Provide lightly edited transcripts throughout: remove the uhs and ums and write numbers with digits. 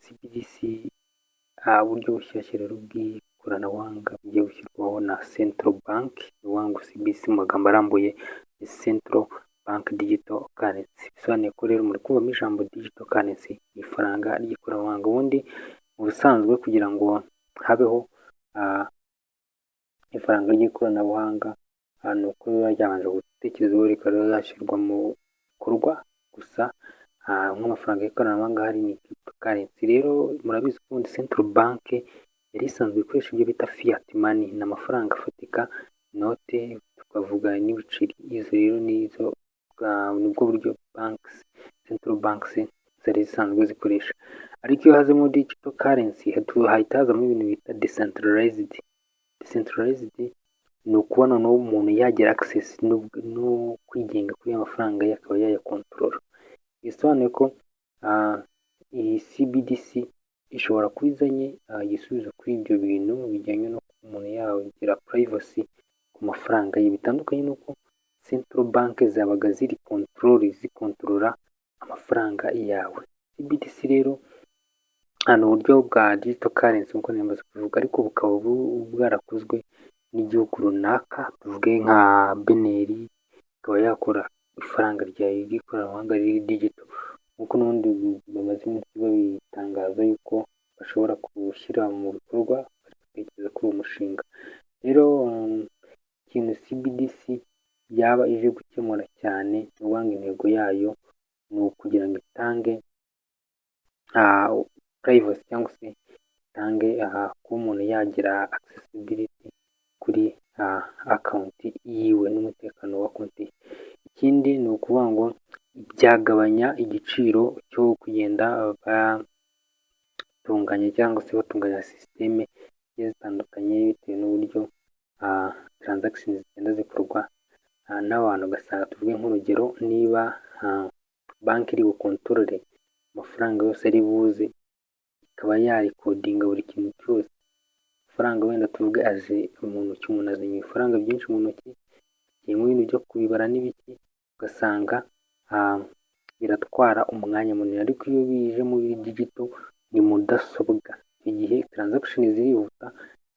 CBDC, uburyo bushyashya rero bw'ikoranabuhanga bugiye gushyirwaho na Central Bank. Ni ukuvuga ngo CBDC mu magambo arambuye ni Central Bank Digital Currency. Bisobanuye ko rero muri kumvamo ijambo digital currency, ni ifaranga ry'ikoranabuhanga. Ubundi mu busanzwe kugira ngo habeho ifaranga ry'ikoranabuhanga, ni uko biba ryabanje gutekerezwaho, rikaba ryashyirwa mu bikorwa. Gusa nk'amafaranga y'ikoranabuhanga ahari ni cryptocurrency. Rero murabizi ko ubundi Central Bank yari isanzwe ikoresha ibyo bita fiat money, ni amafaranga afatika, inote, tukavuga n'ibiceri. Izo rero nizo, nibwo buryo banks, Central Banks zari zisanzwe zikoresha. Ariko iyo hazemo digital currency, hahita hazamo ibintu bita decentralized. Decentralized ni ukuba noneho umuntu yagira access no kwigenga kuri ya mafaranga ye, akaba yayakontorora. Bisobanuye ko iyi CBDC ishobora kuba izanye igisubizo kuri ibyo bintu bijyanye no kuba umuntu yagira privacy ku mafaranga ye, bitandukanye n'uko Central Bank zabaga ziri control, zikontorora amafaranga yawe. CBDC rero ni uburyo bwa digital currency nk'uko nari kubivuga, ariko bukaba bwarakozwe n'igihugu runaka, tuvuge nka BNR, ikaba yakora ifaranga ryawe ry'ikoranabuhanga riri digital, nk'uko n'ubundi bamaze iminsi babitangaza yuko bashobora kuwushyira mu bikorwa, bari gutekereza kuri uwo mushinga. Rero ikintu CBDC yaba ije gukemura cyane, ni ukuvuga ngo intego yayo ni ukugira ngo itange privacy cyangwa se itange kuba umuntu yagira accessibility kuri account yiwe n'umutekano wa konti ye. Ikindi ni ukuvuga ngo byagabanya igiciro cyo kugenda batunganya cyangwa se batunganya sisiteme zigiye zitandukanye, bitewe n'uburyo transaction zigenda zikorwa n'abantu. Ugasanga, tuvuge nk'urugero, niba banki iri bukontorore amafaranga yose ari buze, ikaba yarecordinga buri kintu cyose, amafaranga wenda tuvuge aje mu ntoki, umuntu azanye ibifaranga byinshi mu ntoki, agiye mu bintu byo kubibara n'ibiki, ugasanga biratwara umwanya munini. Ariko iyo bije muri digital, ni mudasobwa, icyo gihe transaction zirihuta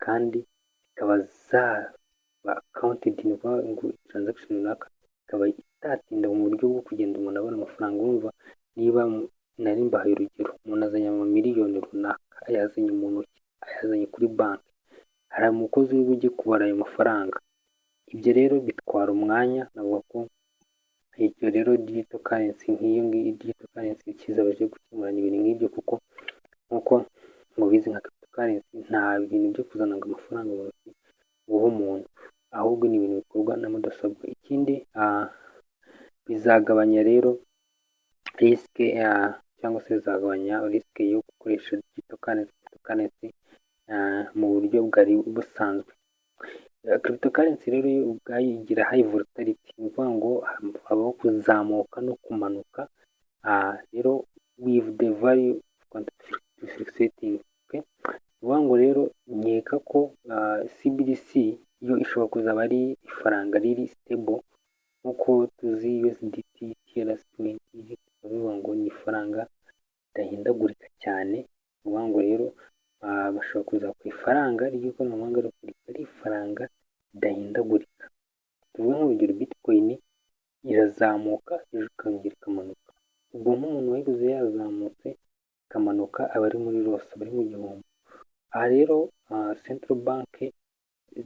kandi zikaba zaba counted. Ni ukuvuga ngo transaction runaka ikaba itatinda mu buryo bwo kugenda umuntu abona amafaranga. Urumva niba nari mbahaye urugero, umuntu azanye amamiliyoni runaka, ayazanye mu ntoki, ayazanye kuri banki, hari umukozi uri bujye kubara ayo mafaranga. Ibyo rero bitwara umwanya. Navuga ko icyo rero digital currency nk'iyo ngiyo, digital currency kizaba ije gukemura ibintu nk'ibyo, kuko nk'uko mubizi, nka cryptocurrency nta bintu byo kuzana ngo amafaranga mu ntoki uhe umuntu, ahubwo ni ibintu bikorwa na mudasobwa. Ikindi, bizagabanya rero risk cyangwa se bizagabanya risk yo gukoresha digital currency, cryptocurrency mu buryo bwari busanzwe. Cryptocurrency rero yo ubwayo igira high volatility, ni ukuvuga ngo habaho kuzamuka no kumanuka. Rero with the value fluctuating, okay? Ni ukuvuga ngo rero nkeka ko CBDC yo ishobora kuzaba ari ifaranga riri stable, nk'uko tuzi USDT, TRC20, bivuga ngo ni ifaranga ridahindagurika cyane. Ni ukuvuga ngo rero bashobora kuza ku ifaranga ry'ikoranabuhanga ariko ari ifaranga ridahindagurika. Tuvuge nk'urugero, Bitcoin irazamuka, ejo ikongera ikamanuka. Ubwo nk'umuntu wayiguze yazamutse ikamanuka, aba ari muri loss, aba ari mu gihombo. Aha rero Central Bank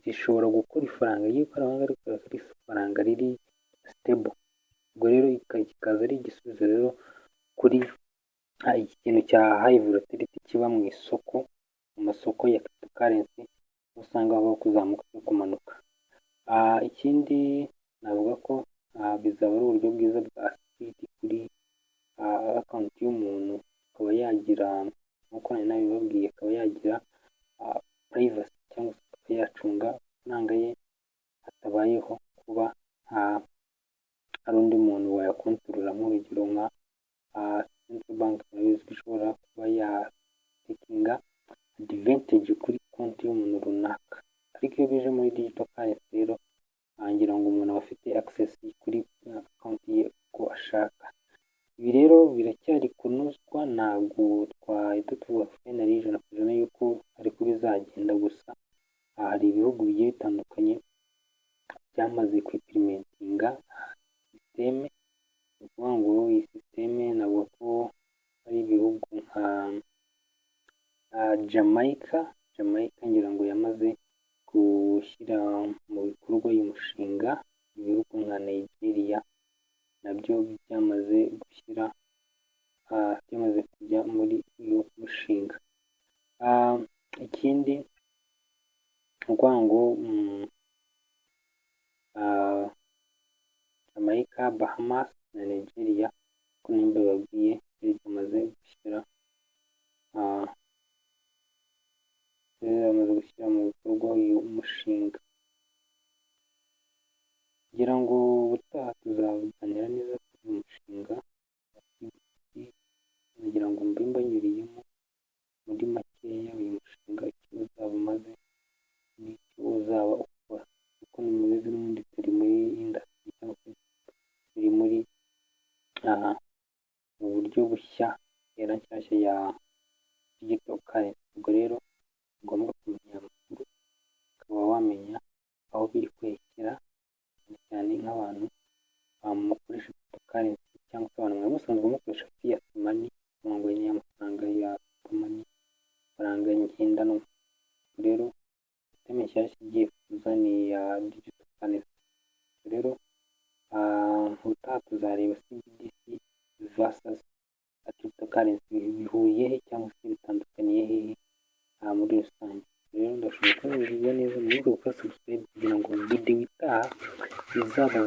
zishobora gukora ifaranga ry'ikoranabuhanga ariko ari ifaranga riri stable. Ubwo rero kikaza ari igisubizo rero kuri iki kintu cya high volatility kiba mu isoko, mu masoko ya cryptocurrency, aho usanga habaho kuzamuka no kumanuka. Ikindi navuga ko bizaba ari uburyo bwiza bwa security kuri account y'umuntu, akaba yagira, nk'uko nari nabibabwiye, akaba yagira privacy cyangwa se akaba yacunga amafaranga ye hatabayeho kuba hari undi muntu wayakontorora. Nk'urugero, nka Central Bank, murabizi ko ishobora kuba yatakinga advantage kuri konti y'umuntu runaka. Ariko iyo bije muri digital currency rero, ngira ngo umuntu aba afite access kuri account ye uko ashaka. Ibi rero biracyari kunozwa, ntabwo twari twahita tuvuga finally 100% yuko ariko bizagenda. Gusa hari ibihugu bigiye bitandukanye byamaze kwimplementinga system. Ni ukuvuga ngo iyi system navuga ko ari ibihugu nka Jamaica. Jamaica ngira ngo yamaze gushyira mu bikorwa uyu mushinga. Ibihugu nka Nigeria nabyo byamaze kujya muri uyu mushinga. Ikindi ni ukuvuga ngo Jamaica, Bahamas na Nigeria, ko nimba babwiye byamaze gushyira mu bikorwa uyu mushinga. Ngira ngo ubutaha tuzaganira neza kuri uyu mushinga wa CBDC. Nagira ngo mbe mbanyuriyemo muri makeya uyu mushinga, icyo uzaba umaze n'icyo uzaba ukora, kuko mubizi n'ubundi turi muri industry cyangwa se turi muri mu buryo bushya, era nshyashya ya digital currency. Ubwo rero ni ngombwa kumenya aya makuru, ukaba wamenya aho biri kwerekera, cyane cyane nk'abantu mukoresha cryptocurrency cyangwa se abantu mwari musanzwe mukoresha fiat money, ngo ni amafaranga ya paper money, amafaranga ngendanwa. Rero system nshyashya igiye kuza ni iya digital currency. Rero ubutaha tuzareba CBDC versus cryptocurrency, bihuriye he cyangwa se bitandukaniye hehe muri rusange. Rero ndashobora kuba neza, mwibuke gukora subscribe kugira ngo video itaha izaba.